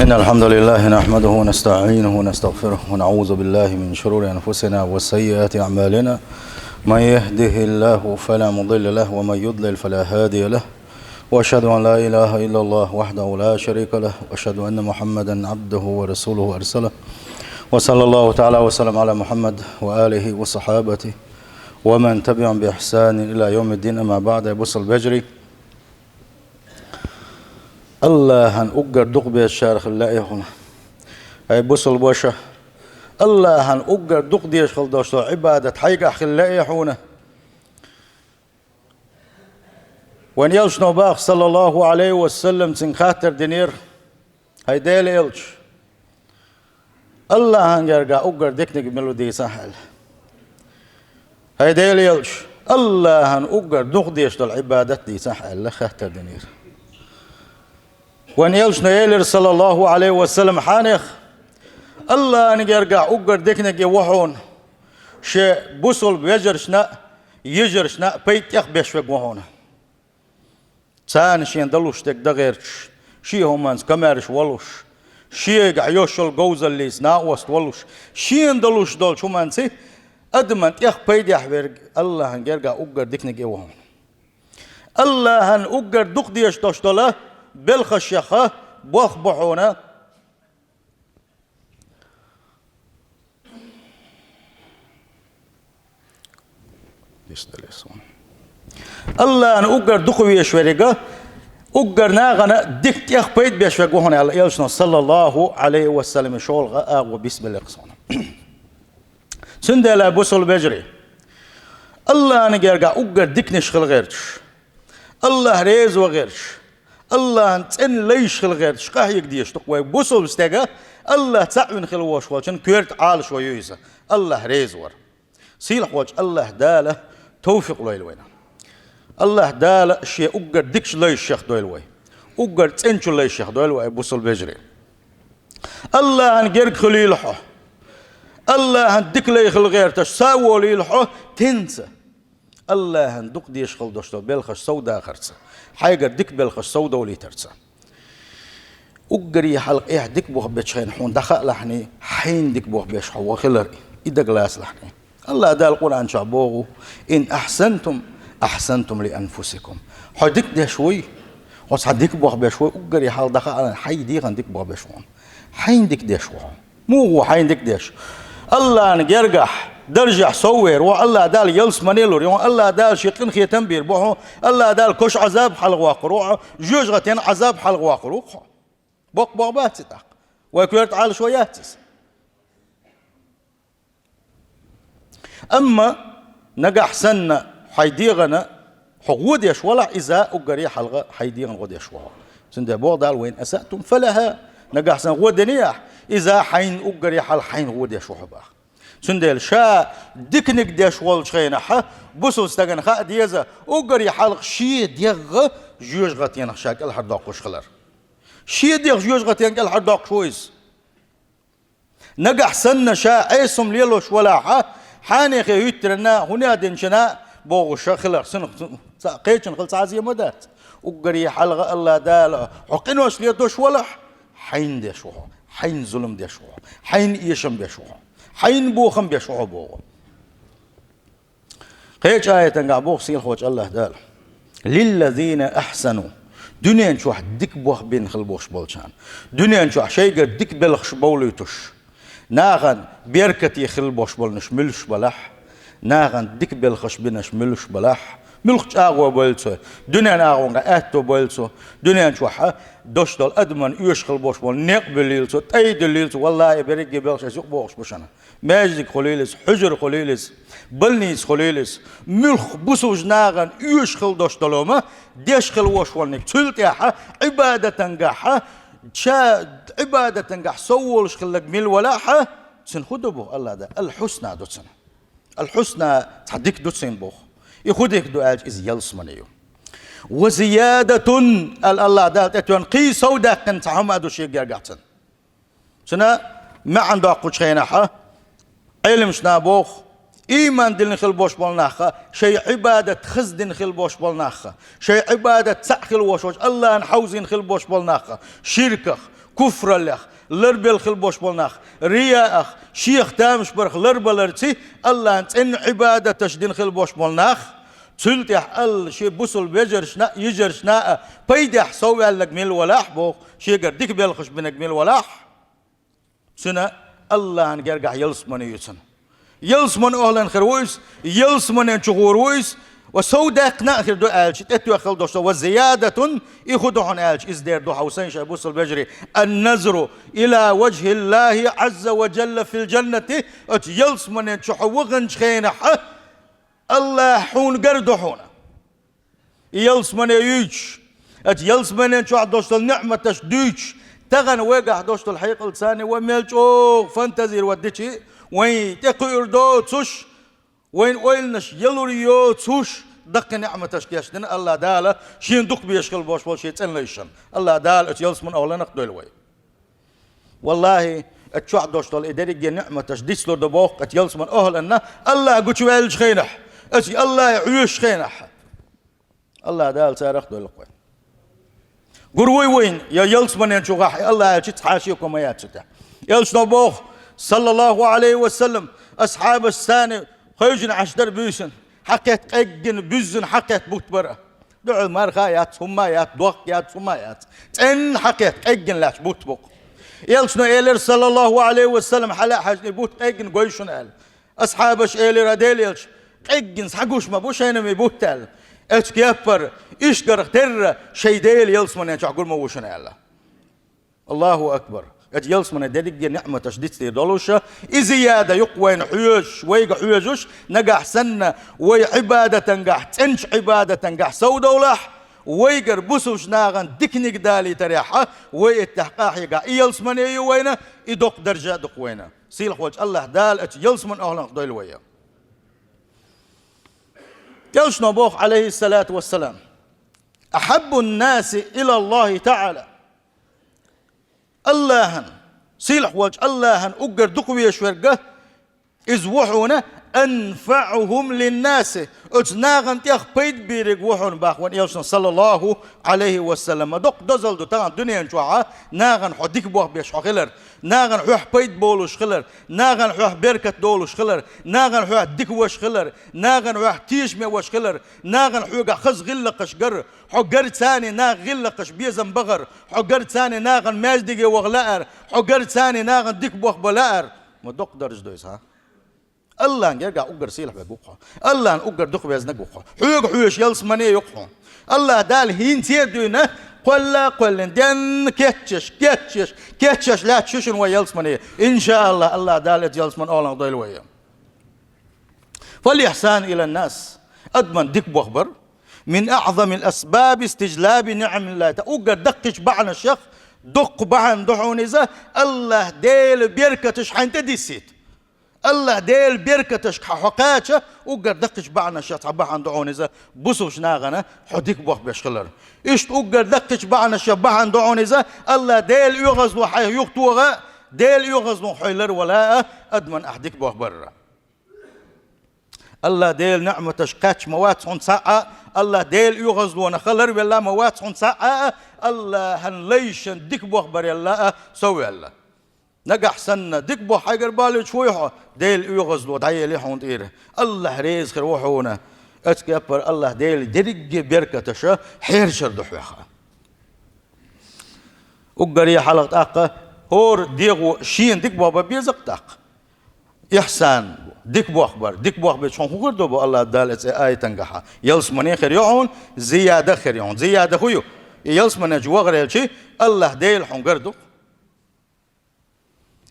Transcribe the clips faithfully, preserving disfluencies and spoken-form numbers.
إن الحمد لله نحمده ونستعينه ونستغفره ونعوذ بالله من شرور أنفسنا وسيئات أعمالنا. من يهده الله فلا مضل له ومن يضلل فلا هادي له. وأشهد أن لا إله إلا الله وحده لا شريك له وأشهد أن محمدا عبده ورسوله أرسله. وصلى الله تعالى وسلم على محمد وآله وصحابته ومن تبعهم بإحسان إلى يوم الدين. أما بعد، أي бусалба вежарий. АллахӀан уггар дукха безачарах хила лаьий хьуна. Ай бусалба ваша, АллахӀан уггар дукха дезаш хила долаш дола Ӏибадат хьайгахь хила лаьий хьуна. Вайн Элчано боху, саллаллахӀу Ӏалайхи ва саллам, цуьнга хаттар динера: «ХӀай Делан Элча, АллахӀан гергахь уггар диканиг мила ву дийцахьа», — аьлла. «ХӀай Делан Элча, АллахӀан уггар дукха дезаш дола Ӏибадат дийцахьа», — аьлла, хаттар динера. Вайн Элчано элира, саллаллахӀу Ӏалайхи ва саллам, хьанех: «АллахӀан гергахь уггар диканиг и ву хьуна, шен бусалба вежаршна а, йижаршна а пайда тӀехбеш верг ву хьуна». Царна шена далуш дерг дан гӀерташ, шен хӀуманца комаьрша волуш, шегахь йолуш йолу говзаллица накъост волуш, шена далуш долчу хӀуманца адамна тӀех пайдехь верг АллахӀан гергахь уггар диканиг и ву хьуна. АллахӀан уггар дукха дезаш долуш долу белхашех болх бу хьуна. АллахӀан уггар дукха везаш верг, уггар нахана дика тӀех пайда беш верг ву хьуна аьлла Элчано, саллаллахӀу Ӏалайхи ва саллам, шолгӀа агӀо бисмиллах суна. Цундела, бусалба вежарий, АллахӀан гергахь уггар диканаш хила гӀерташ, АллахӀ реза ван гӀерташ, АллахӀан цӀена лайш хила гӀерташ къахьега дезаш ду-кх вай бусалба стеган, АллахӀ цхьаъ вина хила волуш волчун коьрта Ӏалашо ю иза, АллахӀ реза вар. Сийлахьволчу АллахӀ Дала товфикъ лойла вайна. АллахӀ Дала шен уггар дикачу лайшех дойла вай. Уггар цӀеначу лайшех дойла вай, бусалба вежарий. АллахӀан герга хуьлийла хьо. АллахӀан дика лай хила гӀерташ сов волийла хьо, хӀинца АллахӀан дукха дезаш хила долуш долу белхаш совдахарца, хьайгара дика белхаш совдовлийтарца. Уггаре хьалха эхь дика бохбечу хенахь хьуна дӀахаалахьний, хьайна дика бохбеш хьо ван хилар, и дагалацалахьний. АллахӀ Дала Къуръан чохь боху: «Ин ахьсантум, ахьсантум ли анфусикум». Хьо дика деш вуй, хьо цхьа дика бохбеш вуй, уггаре хьалха дӀахаалахьний, хьайн дегӀан дика бохбеш ву хьуна. Хьайна дика деш ву хьо. Муха ву хьайна дика деш? АллахӀан гергахь, даржехь сов вер ву хьо, АллахӀ Дала ялсамане лур ю хьо, АллахӀ Дала шен къинхетам бийр бу хьо, АллахӀ Дала кошан Ӏазаб хьалхавоккхур ву хьо, жоьжахатин Ӏазаб хьалхавоккхур ву хьо. Боккха боху бац и тӀаккха? Вай коьрта Ӏалашо яц иза? Амма нагахь санна хьайн дегӀана хьо гӀо деш валахь, иза уггаре хьалха хьайн дегӀана гӀо деш ву хьо. Цундела боху Дала: «Ва ин асаътум фалаха». Нагахь санна гӀо динехь, иза хьайна уггаре хьалха хьайна гӀо деш ву хьо боху. Цундела ша диканиг деш волчу хенахь, бусалба стагана хаа деза уггаре хьалха шен дегӀ жоьжахатенах ша кӀелхьардоккхуш хилар. Шен дегӀ жоьжахатенах кӀелхьардоккхуш ву иза. Нагахь санна ша Ӏеса хӀума лелош валахь, хьенех хӀуьттаренна, хӀун а динчунна бохуш хиларх, цунах цхьа кхечун хила цхьа а зен ма дац. Уггаре хьалха АллахӀ Дала хьо къинош летош валахь, хьайна деш ву хьо, хьайна зулам деш ву хьо, хьайна эшам беш ву хьо, хьайна бохам беш ву хьо боху. Кхечу аятангахь боху сийлахьволчу АллахӀ Дала: «Лиллазина ахьсану». Дуьнен чохь дика бохбина хила бохуш болчарна. Дуьнен чохь шайгара дика белхаш бовлуьйтуш. Нахана беркате хила бохуш болнаш муьлш балахь, нахана дика белхаш бинаш муьлш балахь, муьлхха чӀагӀо бойла цо, дуьнен агӀонга аьтто бойла цо, дуьнен чохь а дош долу адаман оьшуш хила бохуш болу некъ буьллийла цо, тӀай дуьллийла цо, валлахӀи, берриге белхаш аса юкъа бохуш бу шуна. Маьждиг хуьлийла иза, хьуьжар хуьлийла иза, больница хуьлийла иза. Муьлхха бусулба нахана оьшуш хила дош долу ма, деш хила вош волниг. Цул тӀаьхьа Ӏибадатангахьа, ша Ӏибадатангахь сов волуш хиллаг мила валахьа, цуьнан хӀун ду бу АллахӀ Дала? Ал-Хьусна ду цуьнан. Ал-Хьусна цхьа дика ду цуьнан боху. И хӀун дика ду аьлча, иза ялсамане ю. «Ва зиядатун», аьлла АллахӀ Дала тӀетоьхна, кхин сов даьккхина цхьа хӀума а ду шен гергахь цуьнан. Цуьнан маьӀна доккхучу хенахьа, Ӏеламнаха боху, ийман дина хила бош болу нахха, шайн Ӏибадат хаза дина хила бош болу нахха, шайн Ӏибадат цхьаъ хила вош волчу АллахӀна хьовзийна хила бош болу нахха, ширках, куфраллех ларбелла хила бош бола нах, рияах, шех тамаш барх ларбаларций, Аллахьан цӀена Ӏибадаташ дина хила бош бола нах, цул тӀехьа Алла шен бусалба вежаршна а, йижаршна а пайдехь совваьллаг мила валахь, боху, шегара дика белхаш бинаг мила валахь, цуьнан Аллахьан гергахь ялсамане ю цунна. Ялсаман охьлан хир ву иза, ялсаманен чу гӀур ву иза, ва сов даьккхина а хир ду аьлча, тӀетоьххал дош ду, ва зиядатун, и хӀун ду хьуна аьлча, иза дер ду хьо, сайн шайн бусалба вежарий, ан-назру иля важхиллахи Ӏазза ва жалла фил жаннати, оцу ялсаманен чу хьо ваханчу хенахь, Аллахь хьуна гар ду хьуна. И ялсамане юьйцуш, оцу ялсаманен чохь долуш долу ниъматаш дуьйцуш, тахана вайгахь долуш долу хьекъал царна вай мел чӀогӀа фантазировать дичи, вайн тӀекхуьур доцуш, вайн ойланаш ялур йоцуш, даккхий ниъматаш кечдина Аллахь Дала, шена дукха безаш хила бош болу шен цӀена лайшна. Аллахь Дала оцу ялсаман охьланах дойла вай. Валлахи, оцу чохь долуш долу и дерриге ниъматаш дицлур ду боху оцу ялсаман охьланна, Аллахь гучуваьллачу хенахь, оцу Аллахье хьоьжуш хенахь. Аллахь Дала царах а дойлакх вай. Гур вуй вайн, я ялсаманен чу гӀахь, и Аллахь аьлча, цхьа шеко ма яц цу тӀехь. Элчано боху, саллаллаху Ӏалайхи ва саллам, асхьабаш царна хевшина Ӏаш дара буьйсина, хьакхетта къеггина, буьззина хьакхетта бутт бара. Дуьхьал марха а яц, хӀумма а яц, дохк а яц, хӀумма а яц. ЦӀенна хьакхетта къеггина лаьтташ бутт бу-кх. Элчано элира, саллаллаху Ӏалайхи ва саллам, хьала а хьаьжна, и бутт къеггина гой шуна аьлла. Асхьабаш элира, Делан Элча, къеггина схьагуш ма бу шайна и бутт аьлла. Оцу кеппара, иштта гарх терра, шайн Дела ялсаманен чохь гур ма ву шуна аьлла. Аллаху акбар! Оцу ялсамане дерриге ниъматаш дицдийр долуша, и зияда ю-кх вайна хьоьжуш, вайга хьоьжуш, нагахь санна вай Ӏибадатангахь, цӀеначу Ӏибадатангахь совдовлахь, вайгара бусулбачу нахана диканиг далийтарехьа, вай иттех къахьегахь, и ялсамане ю вайна, и доккха даржа а ду-кх вайна. Сийлахь волчу Аллахь Дала оцу ялсаман охьланах дойла вай. Элчано боху, Ӏалайхиссалату вассалам: «Ахьаббун-наси илаллахи таӀала». Аллахьан, сийлахь волчу Аллахьан уггар дукха везаш верг, иза ву хьуна, «анфаӀухум лин-наси», оцу нахана тӀех пайда бийриг ву хьуна боху вайн Элчано, саллаллаху Ӏалайхи ва саллам. Ма доккха дозалла ду тахана дуьнен чохьа, нахана хьо дика бохбеш хьо хилар, нахана хьоьх пайда болуш хилар, нахана хьоьх беркат долуш хилар, нахана хьоьх дика ваша хилар, нахана хьоьх тешаме ваша хилар, нахана хьоьгахь хаза гӀиллакхаш гар, хьо гар царна нах гӀиллакхаш безам бахар, хьо гар царна нахана маьждиге ваха лаар, хьо гар царна нахана дика бохба лаар. Ма доккха даржа ду иза, хьа? Аллахьан гергахь уггар сийлахь верг ву-кх хьо. Аллахьан уггар дукха везнаг ву-кх хьо. Хьоьга хьоьжуш ялсамане ю-кх хьуна. Аллахь Дала хӀинца а дуьйна, кхолла а кхоьллина, денна кечъеш, кечъеш, кечъеш лаьтташ ю шуна вайн ялсамане. Иншааллахь, Аллахь Дала оцу ялсаман охьланах дойла вай. «Фал-ихьсану илан-нас». Адаман дика бохбар. «Мин аӀзамил асбаби истижлаби ниӀамиллахи таӀала». Уггар даккхийчу бахьанашех доккха бахьана ду хьуна иза, Аллахь Делан беркаташ хьайна тӀе диссийта. Аллахь Делан беркаташка хьо кхача, уггар даккхийчу бахьанашех цхьа бахьана ду хьуна иза, бусулбачу нахана хьо дика бохбеш хилар. Иштта уггар даккхийчу бахьанашех бахьана ду хьуна иза, Аллахь Делан оьгӀазло хьайх юхатоха а, Делан оьгӀазлонах хьо ларвала а, адаман ахь дика бохбарра. Аллахь Делан ниӀматашка кхаьчна ма вац хьуна цхьа а, Аллахь Делан оьгӀазлонах ларвелла ма вац хьуна цхьа а, Аллахьан лайшна дика бохбарелла а соввелла. Нагахь санна дика боху хьайгара баллуьйтуш вуй хьо, Делан оьгӀазло дӀаели хьуна тӀера. Аллахь реза хир ву хьуна. Оцу кеппара Аллахь Делан дерриге беркаташа хьерчар ду хьоьха. Уггаре хьалха тӀаккха хӀора дегӀо шена дика бохбан беза-кх тӀаккха. Ихьсан, дика бохбар, дика бохбечу хьуна хӀун хир ду бу Аллахь Дала цӀе аятангахьа? Ялсамане хир ю хьуна, зияда хир ю хьуна. Зияда хӀун ю? И ялсамане чу вахарелчи Аллахь Дела хьуна гар ду-кх.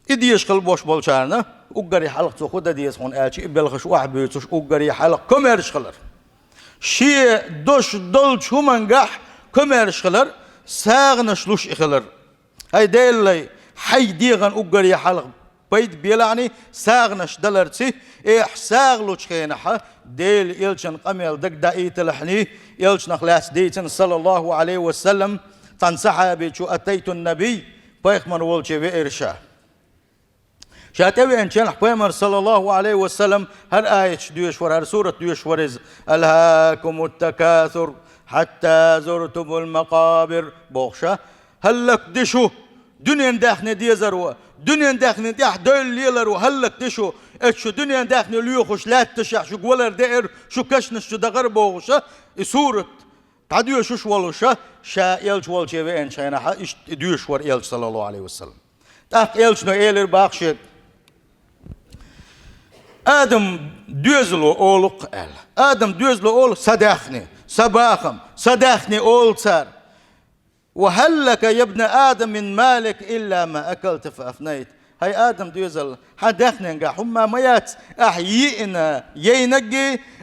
И дезаш хила бош болчарна, уггаре хьалха цо хӀун дан деза хьуна аьлча, и белхаш охьабуьйцуш уггаре хьалха комаьрша хилар. Шен дош долчу хӀумангахь комаьрша хилар, сагӀанаш луш и хилар. ХӀай Делан лай, хьайн дегӀан уггаре хьалха пайда белахьний, сагӀанаш даларций, эхь сагӀа лучу хенахьа, Делан элчан къамел дагадаийталахьний, элчанах лаьцна дийцина, саллаллаху Ӏалайхи ва саллам, цхьана сахьабичо, атайтун набий, пайхамар волче веара ша. Ша тӀевеанчу хенахь пайхамар, саллаллаху Ӏалайхи ва саллам, хӀара аяташ доьшуш вара, хӀара сурат доьшуш вара иза: «АлхӀакумут-такасур, хьатта зуртумул-макъабир», бохуша, хӀаллакди шу, Дуьнен даьхни дезаро, дуьнен даьхни тӀехь девлла леларо хӀаллакде шу, эцу шу дуьнен даьхни лоьхуш лаьтташехь шуьга валар деар, шу кешнаш чу дахар бохуша, и сурат дӀадоьшуш волуша, ша элча волче веанчу хенахьа, иштта и доьшуш вара элча, саллаллаху Ӏалайхи ва саллам. ТӀаккха элчано элира боху шега: «Адам доьзало олу-кх», – аьлла. «Адам доьзало олу: „Сан даьхни, сан бахам, сан даьхни“, – олу цара. „Ва хӀал лака, я бна Адам, мин малик илла ма акалта фа афнайт“». ХӀай Адам доьзал, хьан даьхненгахь хӀумма ма яц, ахь йиъна яйнарг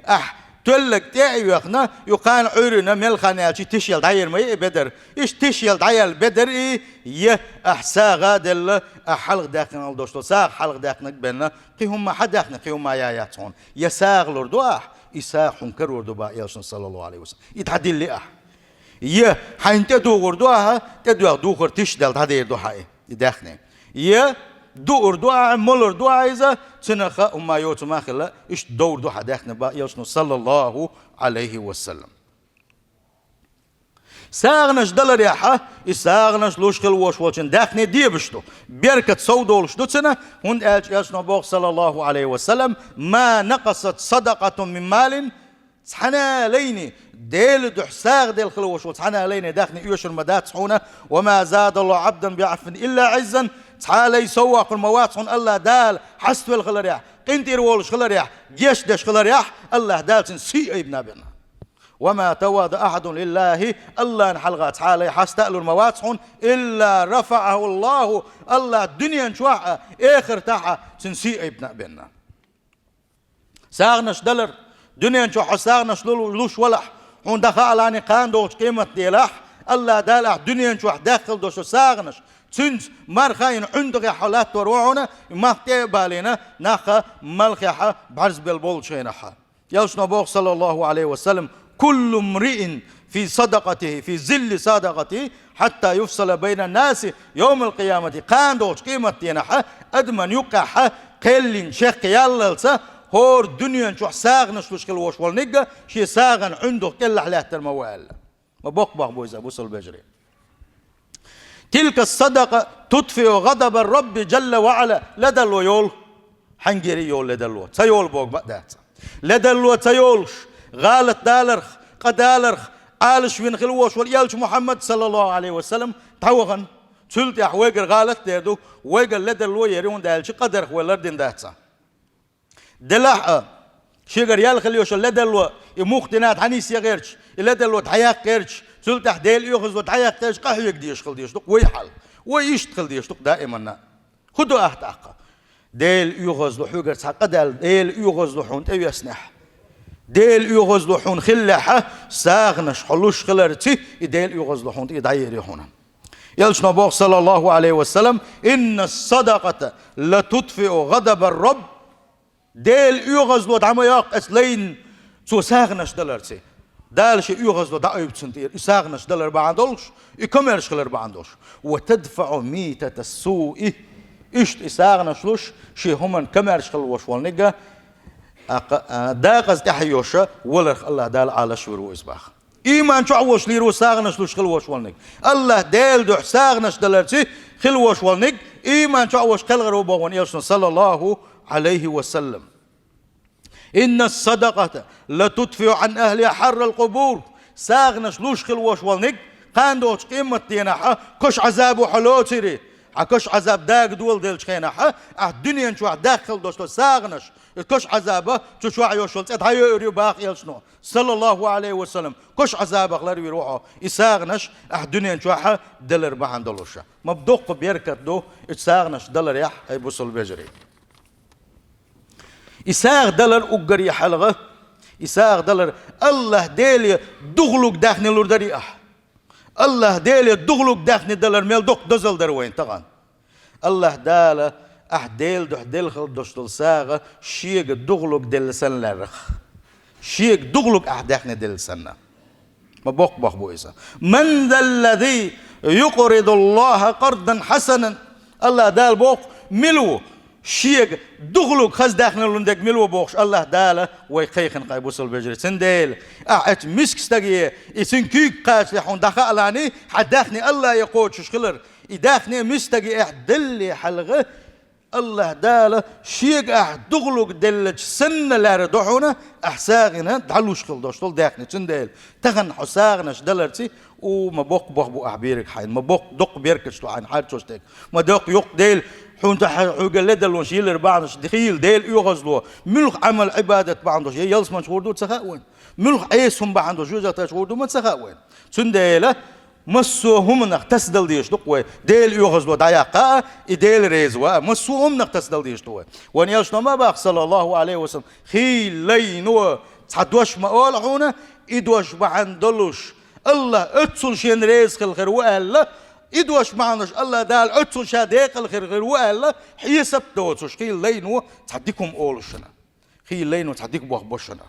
а, ахь тоьлларг тӀе а йоьхна, ю кхана Ӏуьйранна мел хан яьлча тишъелла дӀаер ма яй и бедар. Иштта тишъелла дӀаяьлла бедар и, я ахь сагӀа а делла, ахь хьалха даьккхина долуш долу, сагӀа хьалха даьккхинарг а бенна, кхин хӀумма хьан даьхни, кхин хӀумма я яц хьуна. Я сагӀа лур ду ахь, и сагӀа хьуна карор ду боху элчано, саллаллаху Ӏалайхи ва саллам. И дӀадилли ахь. Я хьайна тӀедугӀур ду ахьа, тӀедоьгӀу духар тишдела дӀадер ду хьан и, и даьхни. Я дуур ду ахьа, молур ду ахьа иза, цуьнан хаа хӀумма йоцу ма хилла, иштта довр ду хьан даьхни боху элчано, саллаллаху Ӏалайхи ва саллам. СагӀанаш даларехьа, и сагӀанаш луш хила вош волчун даьхни дебаш ду. Беркат сов долуш ду цуьнан, хӀунда аьлча элчано боху, саллаллаху Ӏалайхи ва саллам: «Ма накъасат садакъатун мин малин», цхьана а лайни, Делан дуьхьа сагӀа делла хила вош волу цхьана а лайни даьхни оьшур ма дац хьуна, «ва ма задаллаху Ӏабдан би Ӏафвин илла Ӏиззан», цхьа а лай сов воккхур ма вац хьуна АллахӀ Дала хьаставелла хиларехь, къинтӀера волуш хиларехь, гечдеш хиларехь, АллахӀ Дала цуьнан сий айбина бина. «Ва ма тавада ахьадун лиллахӀи», АллахӀна хьалха цхьа а лай хьаста а лур ма вац хьуна, «илла рафаӀаху АллахӀу», АллахӀ дуьнен чохь а, эхартахь а цуьнан сий айбина а бина. СагӀанаш далар, дуьнен чохь хьо сагӀанаш лу-, луш валахь, хьуна дӀахаалахьа кхана долчу къематделахь, АллахӀ Дала ахь дуьнен чохь даьккхина долуш долу сагӀанаш, цуьнца марха йина ӀуьндагӀехь хьо латтор ву хьуна, и мах тӀе а балийна, нах малхехь бӀаьрзе белла болчу хенахь. Элчано боху, саллаллаху Ӏалайхи ва саллам: «Куллу мриин фи садакъатихи, фи зилли садакъатихи, хьатта юфсала байна наси йовмал къиямати». Кхана долчу къематденахь адаман юккъехь кхеллина чекх яллалца, хӀора дуьнен чохь сагӀанаш луш хила вош волу нигга шен сагӀан ӀуьндагӀ кӀелахь лаьттар ма ву аьлла. Ма боккха боху бу иза, бусалба вежарий. «Тилка садакъа тутфиу гӀадаба Рабби Джалла ва Ӏала». Ледарло йолу. Хьаьнгара йолу ледарло. Ца йолу боху бакъ дац. Ледарло ца йолуш, гӀалат даларх, къа даларх, Ӏалаш вина хила вош волу элча Мухьаммад, саллаллаху Ӏалайхи ва саллам, дӀавахана. Цул тӀаьхьа вайгара гӀалат дер ду, вайгара ледарло ер ю, хӀунда аьлча къа дарх вай лардина дац. Делахь а, шегара ял хила йолуш ледарло, и мух дина дӀанисъян гӀерташ, и ледарло дӀаяккха гӀерташ, цул тӀаьхьа Делан оьгӀазло дӀаяккха гӀерташ, къахьега дезаш хила дезаш ду-кх вай хьал. Вай иштта хила дезаш ду-кх даиманна. ХӀун ду ахь тӀаккха? Делан оьгӀазло хьоьгара цхьа къа даьлла, Делан оьгӀазло хьуна тӀевеснехь, Делан оьгӀазло хьуна хиллехь, сагӀанаш хьо луш хиларца, и Делан оьгӀазло хьуна тӀе дӀаер ю хьуна. Элчано боху, саллаллаху Ӏалайхи ва саллам: «Инна садакъата ла тутфиу гӀадаба Рабб». Делан оьгӀазло дӀа ма йоккху оцу лайна, цо сагӀанаш даларца. Дала шен оьгӀазло дӀаайбу цунна тӀера, и сагӀанаш далар бахьана долуш, и комаьрша хилар бахьана долуш. «Ва тадфаӀу митата суи». Иштта и сагӀанаш луш, шен хӀуманна комаьрша хила вош волу нигга, а, а, дакъаза тӀаьхьа йоша, валарх АллахӀ Дала Ӏалаш вир ву иза баха. Ийман чохь а вош лийр ву сагӀанаш луш хила вош волниг. АллахӀ Делан дуьхьа сагӀанаш даларций хила вош волниг, ийман чохь а вош кхелхар ву боху вайн элчано, саллаллаху Ӏалайхи ва саллам. «Инна садакъата ла тутфиу Ӏан ахлиха хьаррал къубур». СагӀанаш луш хила вош волниг, кхана долчу къематденахь а, кош Ӏазабо хьо лоцийри, хьан кош Ӏазаб дага доладелчу хенахь а, ахь дуьнен чохь даккхал долуш долу сагӀанаш, и кош Ӏазаба цу чохь йош йолу цӀе дӀайойур ю баха элчано, саллаллаху Ӏалайхи ва саллам, кош Ӏазабах ларвийр ву хьо, и сагӀанаш ахь дуьнен чохь а далар бахьана долуша. Ма доккха беркат ду и сагӀанаш даларехь, ай бусалба вежарий. И сагӀа далар уггаре хьалха, и сагӀа далар АллахӀ Деле духлуг даьхни лур дарий ахь. АллахӀ Деле духлуг даьхни далар мел доккха дозалла дара вайн тахана. АллахӀ Дала ахь Делан дуьхьа делла хила долуш долу сагӀа шега духлуг делла санна лаьррах. Шега духлуг ахь даьхни делла санна. Ма боккха боху бу иза. «Ман заллази юкъридуллаха къардан хьасанан». АллахӀ Дала боху, мила ву шега духлуг хаза даьхни лун дерг мила ву бохуш, АллахӀ Дала вай кхайкхина кхай бусалба вежарий. Цундела, ахь эцу миска стаге, и цуьнан куьйга кхачале хьуна дӀахаалахьаний, хьан даьхни АллахӀе кхочуш хилар, И даьхни миска стага ахь деллехь хьалха, АллахӀ Дала шега ахь духалург деллача санна лаьрра ду хьуна, ахь сагӀина дӀалуш хила долуш долу даьхни. Цундела тахана хьо сагӀанаш даларца, у, ма боккха бохам бу ахь берриг хьайна, ма боккха доккха беркаташ ду хьайна хьарчош дерг, ма доккха юкъ Дела хьуна тӀехь хьоьга ледарлонаш йиллар бахьанаш хила, Дела оьгӀазло, муьлха Ӏамал-Ӏибадат бахьана долуш, я ялсаманчу гӀур ду ца хаьа вайна, муьлха Ӏеса хӀума бахьана долуш жоьжахаташ гӀур ду ма ца хаьа вайна. Цундела массо а хӀуманах тасадала дезаш ду-кх вай, Дела оьгӀазло дӀаяккха а, и Дела реза ван а, массо а хӀуманах тасадала дезаш ду вай. Вайн элчано ма боху, саллаллаху Ӏалайхи ва саллам, хийла лайно цхьа дош ма олу хьуна, и дош бахьана долуш АллахӀ оццул шена реза хила хир ву аьлла, и дош бахьана долуш АллахӀ Дала оццул ша декъала хир хир ву аьлла, хьесап доцуш, хийла лайно цхьа дика хӀума олу шуна. Хийла лайно цхьа дика бохам бо шуна.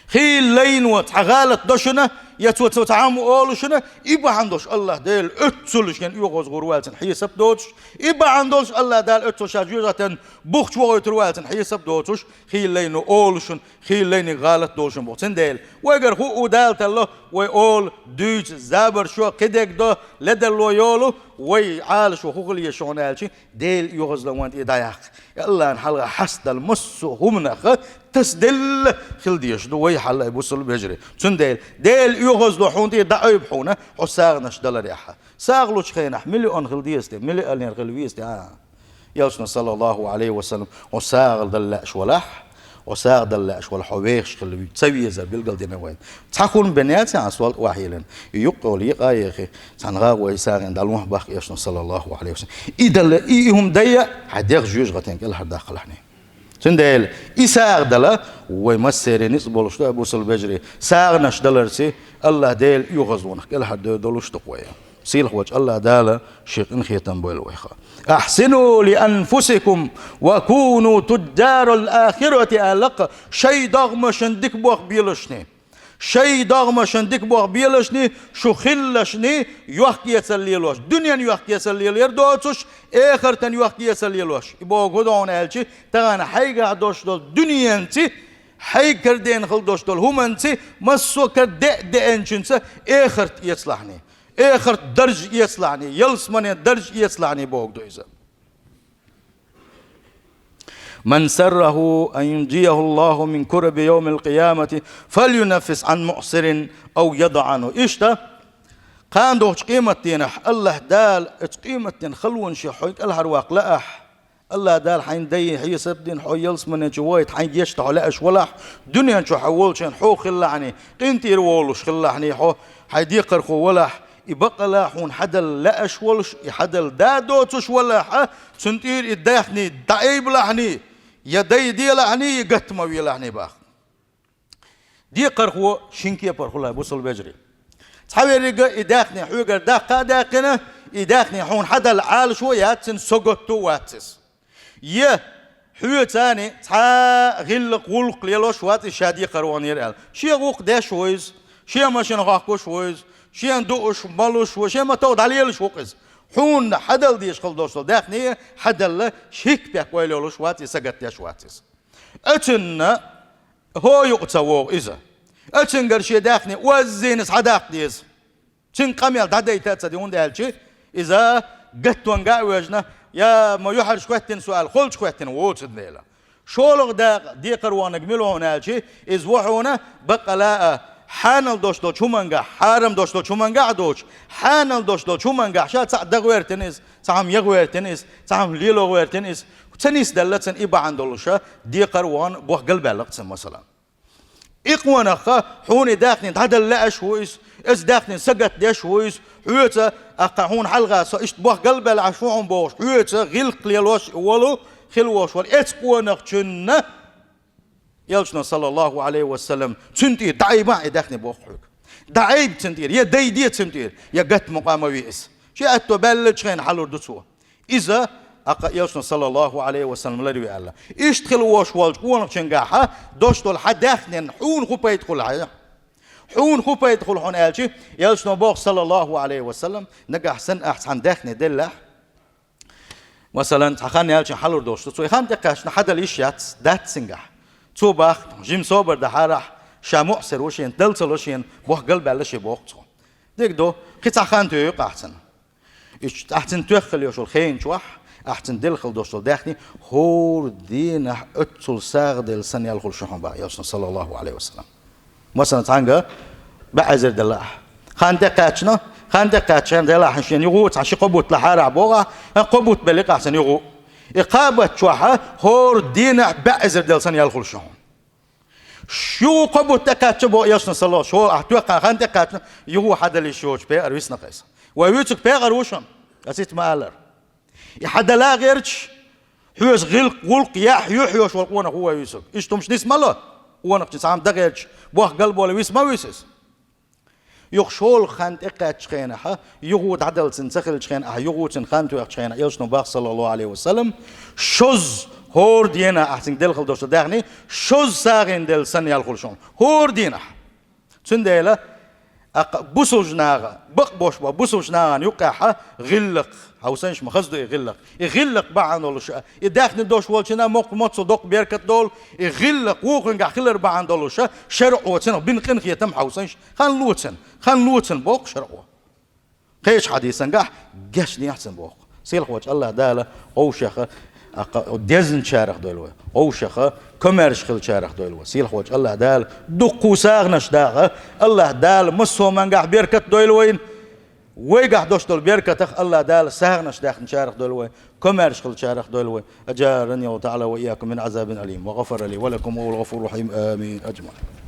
Хийла лайно цхьа гӀалат до шуна, я цо цо цхьа хӀума олу шуна, и бахьана долуш АллахӀ Дела оццул шена оьгӀаз гӀур ву аьлла цунна хьесап доцуш, и бахьана долуш АллахӀ Дала оццул ша жоьжахатин бух чу вохуьйтур ву аьлла цунна хьесап доцуш, хийла лайно олу шуна, хийла лайниг гӀалат долу шуна боху. Цундела вайгара хӀуъу Дала талло, вай олу, дуьйцу, забарш йо, кхидерг до, ледарло йолу, вай Ӏалашо хӀун хила еза шуна аьлча, Дела оьгӀазло вайна тӀе дӀаяккха. И АллахӀна хьалха хьастадала массо а хӀуманах тасаделла хила дезаш ду вай хьалха, бусалба вежарий. Цундела Дела оьгӀазло хьуна тӀе дӀаайба хьуна, хьо сагӀанаш даларехь. СагӀа лучу хенахь миллион хила деза те, миллионер хила веза те, а? Элчано, саллаллаху Ӏалайхи ва саллам, хьо сагӀа дала лаьаш валахь, хьо сагӀа дала лаьаш валахь, хьо вехаш хила ца везар билгалдина вайна. Цхьа хӀума бен яц хьан сол тӀе охьайиллина. И юккъе йолу йикъа а яхи, цхьана гӀагӀо и сагӀина дӀалохьа боху элчано, саллаллаху Ӏалайхи ва саллам. И дала, и, и хӀума дайа, хьайн дегӀ жоьжахатин кӀелхьардаккхалахьний. Цундела и сагӀа дала вай массеран ницкъ болуш ду, бусалба вежарий. СагӀанаш даларца АллахӀ Дела оьгӀазлонах кӀелхьардойла долуш ду-кх вай. Сийлахь волчу АллахӀ Дала шен къинхетам бойла вайх. «Ахьсину ли анфусикум ва куну туджарал ахирати», аьлла-кх, шайн догӀмашна дика бохам белашний. Шайн догӀмашна дика бохам белашний, шу хилалашний йохк-эцар лелош, дуьненан йохк-эцар лелор доцуш, эхартан йохк-эцар лелош. И бохург хӀун ду хьуна аьлча, тахана хьайгахь долуш долу дуьненца, хьайга карадеана хила долуш долу хӀуманца, массо а кара де а деанчуьнца эхарт эцалахьний. Эхарт дарж эцалахьний, ялсаманин дарж эцалахьний бохург ду иза. «Ман сарраху ан юнджияху Аллаху мин кураби йовмил къиямати, фальюнаффис ан муъсирин ав ядаъ анху». Иштта, кхана дохучу къематдийнахь АллахӀ Дала оцу къематдийнан халонашех хьо кӀелхьарваккха лаахь, АллахӀ Дала хьайн дайна хьесап дина, хьо ялсамани чу вахийта хьайн гечдан хьо лаьаш валахь, дуьнен чохь хьо волчун хьо хилалахьний, къинтӀера волуш хилалахьний хьо, хьайн декхархо валахь, и бакъала хьуна хьадала лаьаш волуш, и хьадала да доцуш валахь, цунна тӀера и даьхни дӀаайбалахьний, я дайделахьний, я гатта ма велахьний боху. Декхархо шина кепара хуьлу, бусалба вежарий. Цхьаверрига и даьхни хьоьгара даккха а даьккхина, и даьхни хьуна хьадала Ӏалашо яц цуьнан, сагатто вац иза. Я хьоьца цхьа гӀиллакх, гӀуллакх лелош вац иза ша декхар ваханера аьлла. Шен гӀуллакх деш ву иза, шен машина хьокхуш ву иза, шена дууш, малуш ву, шен мотов дӀалелаш ву-кх иза. Хьуна хьадала дезаш хила долуш долу даьхни хьадала, шихка пекк ойла йолуш вац иза, сагатдеш вац иза. Оцунна хӀо юкъа ца вогӀу иза. Оцуьнгара шен даьхни оззийна схьадаккха деза. Цуьнга къамел дӀадайта а ца де, хӀунда аьлча иза гаттонга а вежна, я ма юьхьӀаьржа хӀоьттина со аьлла, холчу хӀоьттина воцу дела. ШолгӀа дакъа декхар ваханиг мила ву хьуна аьлча, иза ву хьуна бакъала а, хьанал долуш долчу хӀумангахь, хьарам долуш долчу хӀумангахь а доцуш, хьанал долуш долчу хӀумангахь ша цхьаъ дан гӀоьртина иза, цхьа хӀума ян гӀоьртина иза, цхьа хӀума лело гӀоьртина иза, ца нисделла цуьнан и бахьана долуша декхар вахана боху галбаьлла-кх цуьнан, масала. И къонах-кха хьуна и даьхни дӀадала лаьаш ву иза, оцу даьхнина сагатдеш ву иза, хьоьца, аккха хьуна хьалха со иштта боху галбаьлла Ӏаш ву хьуна бохуш, хьоьца гӀиллакх лелош волу, хила волуш волу оцу къонахчунна, элчано, саллаллаху Ӏалайхи ва саллам, цуьнан тӀера дӀаайбахьа и даьхни боху хьоьга. ДӀаайба цуьнан тӀера, я дайде цуьнан тӀера, я гатта мукъа ма ве иза. Шен аьтто баьллачу хенахь хьалур ду цо. Иза, аккха элчано, саллаллаху Ӏалайхи ва саллам, ларве аьлла. Иштта хила волуш волчу къонахчуьнгахь долуш долу хьан даьхнина хьуна хӀун пайда хуьлу хьан? Хьуна хӀун пайда хуьлу хьуна аьлча, элчано боху, саллаллаху Ӏалайхи ва саллам, нагахь санна ахь цхьана даьхни деллехь, масалан, цхьа хан яьлча хьалур долуш ду цо, и хан тӀекхаьчна хьадала йиш яц, дац цуьнгахь. Цо боху, жима собар дахьарахь, ша муъсир ву шена, дала ца ло шена, боху галбаьлла шен боху цо. Дика ду, кхин цхьа хан тоьйу-кх ахь цунна. Иштта ахь цунна тоьхна хила йолуш йолу хенан чохь, ахь цунна делла хила долуш долу даьхни хӀора дийнахь оццул сагӀа делла санна ял хуьлу шуна хьуна боху Элчано, саллаллаху Ӏалайхи ва саллам. Масала, цхьаьнгга бӀе эзар делла ахь. Хан тӀекхаьчна, хан тӀекхаьчча хенахь делла ахь шена юха цхьа ши-кхо бутт лахьара ахь боху ахь, кхо бутт белли ахь цунна юха. И кхаа бутт чохь хӀора дийнахь бӀе эзар делла санна ял хуьлу шуна хьуна. Юха кхо бутт тӀекхаьчча боху Элчано, саллаллаху, шо ахь тоьхна хан тӀекхаьчна, юха хьан дала йиш йоцуш пекъар висна-кх иза. Вай вуьйцург пекъар ву шуна, аса итт ма аллара. И хьан дала гӀерташ, хьоьца гӀиллакх, гӀуллакх яхь, юьхь йолуш волу къонах ву вай вуьйцург. Иштта хӀумнаш нис ма ло, къонахчун цхьа хӀума дан гӀерташ, боху гал болу виса ма вуьйцу иза. Юха шолгӀа хан тӀекхаьчча хенахь, юха дӀадала цунна ца хилча хенахь, юха цунна хан тоьхча хенахь, Элчано боху, саллаллаху Ӏалайхи ва саллам, шозза хӀора дийнахь ахь цуьнга делла хила долуш долу даьхни, шозза сагӀина делла санна ял хуьлу шуна. ХӀора дийнахь. Цундела, аккха бусулба наха, бакъ бош бо, бусулба нахана юккъехь гӀиллакх, хьовсийша, ма хаза ду и гӀиллакх. И гӀиллакх бахьана долуш, и даьхни долуш волчунна мохк моццул доккха беркат долу, и гӀиллакх вукхуьнгахь хилар бахьана долуш, шарӀо цунах бина къинхетам хьовсийша, хан лоцун, хан лоцун боху шарӀо. Кхечу хьадисангахь гечдехьа цунна боху. Сийлахьволчу АллахӀ Дала вовшех, аккха, дезначарах дойла вай, вовшех комаьрша хиллачарах дойла вай. Сийлахьволчу АллахӀ Дала дуккха сагӀанаш даха, АллахӀ Дала массо а мангахь беркат дойла вайна. Вайгахь долуш долу беркатах АллахӀ Дала сагӀанаш даьхначарах дойла вай, комаьрша хиллачарах дойла вай. أجارني الله تعالى وإياكم من عذاب أليم وغفر لي ولكم وهو الغفور الرحيم. آمين أجمعين.